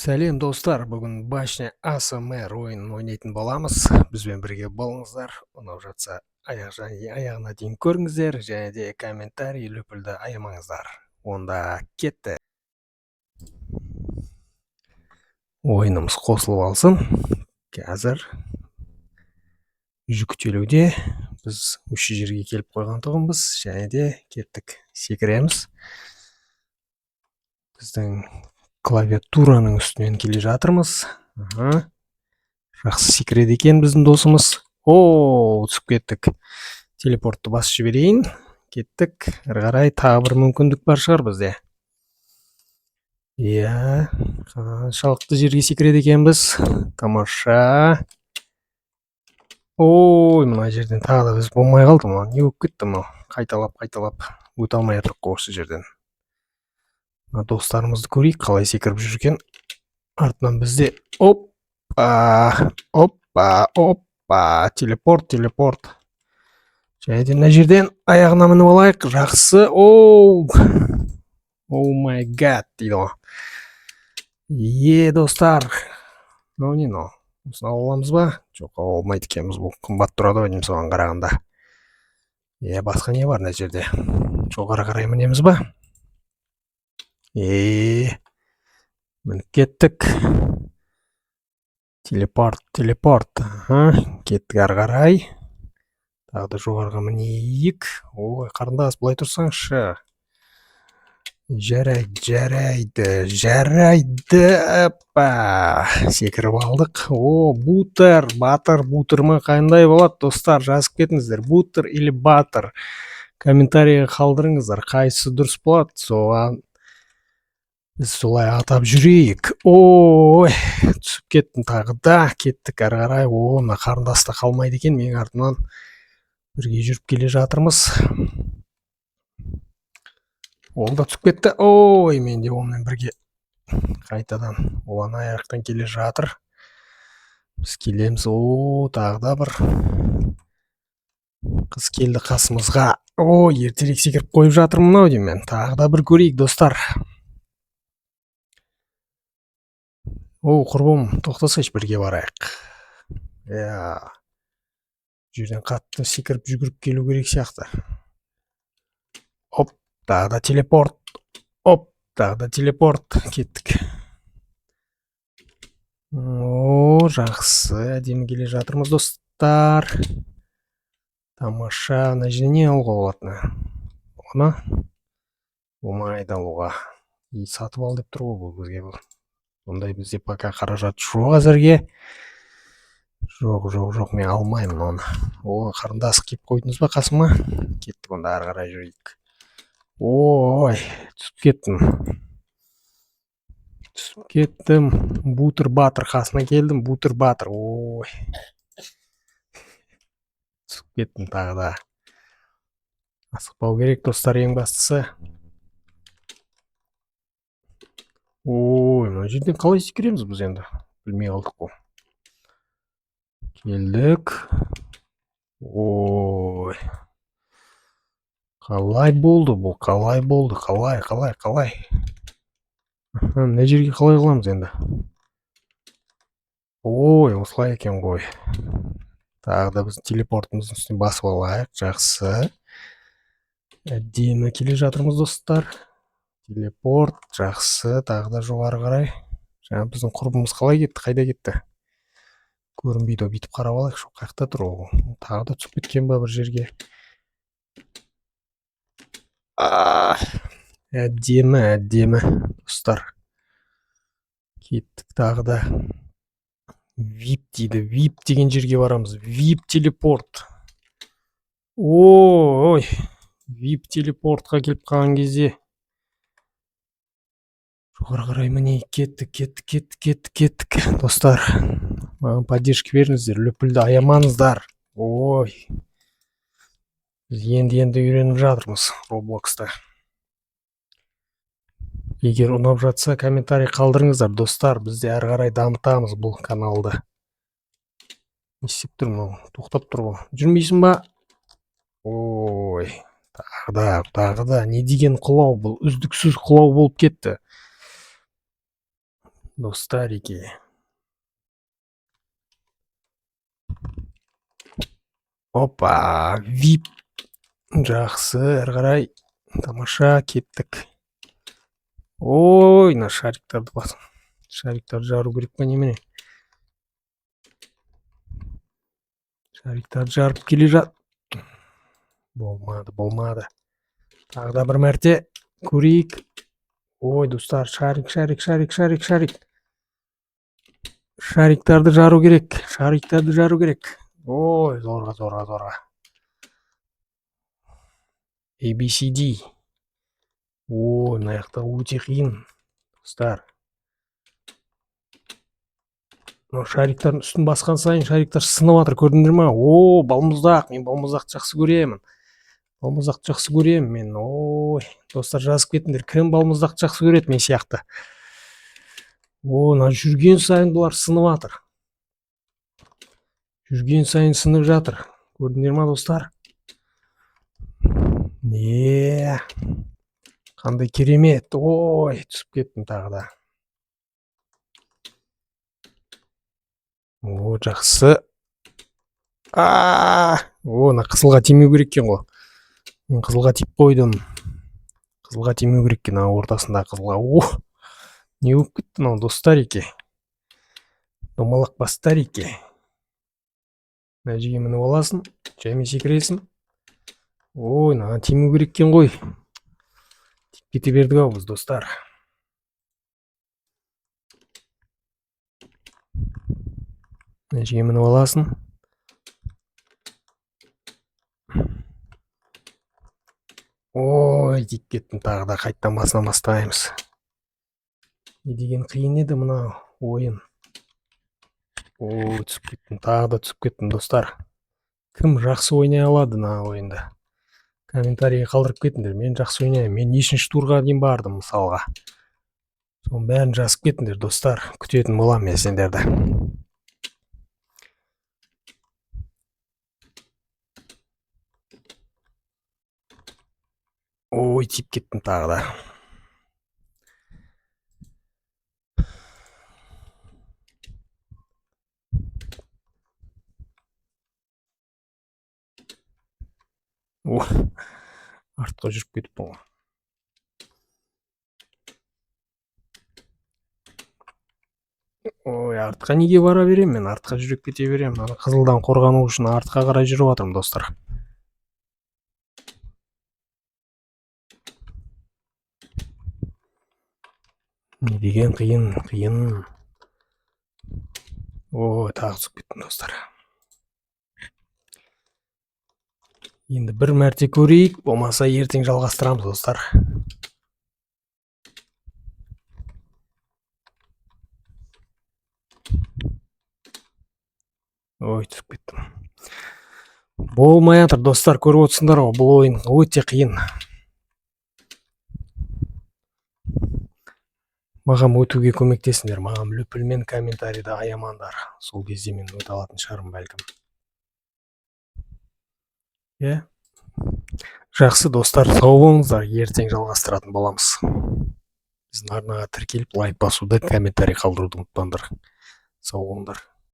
Сәлем, достар! Бүгін Башня АСМР ойынын ойнайтын боламыз. Бізбен бірге болыңыздар. Ұнап жатса, аяғына дейін көріңіздер және де комментарий, лүпілді аямаңыздар. Онда кетті. Ойынымыз қосылып алсын. Қазір жүктелуде. Біз осы жерге келіп қойған тұғынбыз және де кеттік. Секіреміз. Біздің клавиатураның үстінен келе жатырмыз. Аха. Жақсы секіреді екен біздің досымыз. О, түсіп кеттік. Телепортты басып жіберейін. Кеттік. Әрі қарай тағы бір мүмкіндік бар шығар бізде. Иә, қаншалықты жерге секіреді екенбіз. Тамаша. Ой, мына жерден тағы да біз болмай қалды. Мынау не болып кетті мынау? Қайталап, қайталап өте алмай жатырмық қой осы жерден. Мына достарымызды көрейік, қалай секіріп жүр екен. Артынан бізде опа, опа, опа, телепорт, телепорт. Және де мына жерден аяғына мініп алайық. Жақсы. Оу. Oh my God дейді ғой. Е, достар. Мынау не мынау? Осыны ала аламыз ба? Жоқ, ала алмайды екенбіз. Бұл қымбат тұрады ғой деймін соған қарағанда. Е, басқа не бар мына жерде? Жоғары қарай мінеміз ба? Е, мініп кеттік. Телепорт, телепорт. Аха, кеттік ары қарай. Тағы да жоғарыға мінейік. Ой, қарындас, былай тұрсаңшы. Жарайды, жарайды, жарайды. Опа, секіріп алдық. О, бутер, батыр, бутер ма, қандай болады, достар, жазып кетіңіздер. Бутер или батыр. Комментарийге қалдырыңыздар, қайсысы дұрыс болады, соған біз солай атап жүрейік. Ой, түсіп кеттім тағы да. Кеттік әрі қарай. О, мына қарындас та қалмайды екен менің артымнан. Бірге жүріп келе жатырмыз. Ол да түсіп кетті. Ой, мен де онымен бірге қайтадан. Ол ана жақтан келе жатыр, біз келеміз. О, тағы да бір қыз келді қасымызға. О, ертерек секіріп қойып жатырмын ау деймін мен. Тағы да бір көрейік, достар. О, құрбым, тоқтасайшы, бірге барайық. Иә, бұл жерден қатты секіріп жүгіріп келу керек сияқты. Оп, тағы да телепорт. Оп, тағы да телепорт. Кеттік. О, жақсы, әдемі келе жатырмыз, достар. Тамаша. Мына жерден не алуға болады? Оны болмайды алуға. И сатып ал деп тұр ғой бұл бізге. Бұл ондай бізде пока қаражат жоқ әзірге. Жоқ, жоқ, жоқ, мен алмаймын оны. О, қарындас, келіп қойдыңыз ба қасыма? Кеттік онда, ары қарай жүрейік. Ой, түсіп кеттім, түсіп кеттім. Бутыр батыр қасына келдім. Бутыр батыр. Ой, түсіп кеттім тағы да. Асықпау керек, достар, ең бастысы. Ой, мына жерден қалай секіреміз біз енді? Білмей қалдық қой. Келдік. Ой, қалай болды бұл? Қалай болды? Қалай, қалай, қалай? Мына жерге қалай қыламыз енді? Ой, осылай екен ғой. Тағы да біз телепортымыздың үстіне басып алайық. Жақсы, әдемі келе жатырмыз, достар. Телепорт, жақсы. Тағы да жоғары қарай. Жаңа біздің құрбымыз қалай кетті, қайда кетті? Көрінбейді ғой. Бүйтіп қарап алайықшы, қай жақта тұр ол? Тағы да түсіп кеткен ба бір жерге? Әдемі, әдемі, достар. Кеттік тағы да. Вип дейді. Вип деген жерге барамыз. Вип телепорт. Ой, вип телепортқа келіп қалған кезде жоғары қарай міне. Кеттік, кеттік, кеттік, кеттік, кеттік. Достар, маған поддержка беріңіздер, лүпілді аямаңыздар. Ой, біз енді енді үйреніп жатырмыз Роблокста. Егер ұнап жатса, комментарий қалдырыңыздар, достар. Біз де әрі қарай дамытамыз бұл каналды. Не істеп тұр мынау? Тоқтап тұр ғой. Жүрмейсің ба? Ой, тағы да, тағы да. Не деген құлау бұл? Үздіксіз құлау болып кетті. Достарики. Опа, вип. Жақсы, әрі қарай тамаша кеттік. Ой, мына шариктарды басым. Шариктарды жару керек па немене? Шариктарды жарып келе жат. Болмады, болмады. Тағы да бір мәрте көрейік. Ой, достар, шарик, шарик, шарик, шарик, шарик. Шариктарды жару керек. Шариктарды жару керек. Ой, зорға, зорға, зорға. A, B, C, D. Ой, мына жақта өте қиын, достар. Мынау шариктардың үстін басқан сайын шариктар сынып жатыр, көрдіңдер ма? О, балмұздақ, мен балмұздақты жақсы көремін. Балмұздақты жақсы көремін мен. Ой, достар, жазып кетіңдер, кім балмұздақты жақсы көреді мен сияқты. О, мына жүрген сайын бұлар сынып жатыр. Жүрген сайын сынып жатыр. Көрдіңдер ма, достар? Не, қандай керемет. Ой, түсіп кеттім тағы да. О, жақсы. А, о, мына қызылға тимеу керек екен ғой. Мен қызылға тиіп қойдым. Қызылға тимеу керек екен, ана ортасында қызылға. О, не болып кетті мынау, достареке? Домалақ бастареке. Мына жерге мініп аласың, жаймен секіресің. Ой, мынаған тимеу керек екен ғой. Тиіп кете бердік ау біз, достар. Мына жерге мініп аласың. Ой, тиіп кеттім тағы да, қайттан басынан бастаймыз. Не деген қиын еді мына ойын. Ой, түсіп кеттім, тағы да түсіп кеттім, достар. Кім жақсы ойнай алады мына ойынды? Комментарийге қалдырып кетіңдер. Мен жақсы ойнаймын. Мен нешінші турға дейін бардым мысалға. Соның бәрін жазып кетіңдер, достар. Күтетін боламын мен сендерді. Ой, тиіп кеттім тағы да. О, артқа жүріп кетіппін ғой. Ой, артқа неге бара беремін мен? Артқа жүріп кете беремін. Ана қызылдан қорғану үшін артқа қарай жүріп жатырмын, достар. Не деген қиын, қиын. Ой, тағы түсіп кеттім, достар. Енді бір мәрте көрейік, болмаса ертең жалғастырамыз, достар. Ой, түсіп кеттім. Болмай жатыр, достар, көріп отырсыңдар ғой, бұл ойын өте қиын. Маған өтуге көмектесіңдер, маған лүпілмен комментарийді аямаңдар. Сол кезде мен өте алатын шығармын бәлкім. Иә. Жақсы, достар, сау болыңыздар. Ертең жалғастыратын боламыз. Біздің арнаға тіркеліп, лайк басуды, комментарий қалдыруды ұмытпаңдар. Сау болыңдар.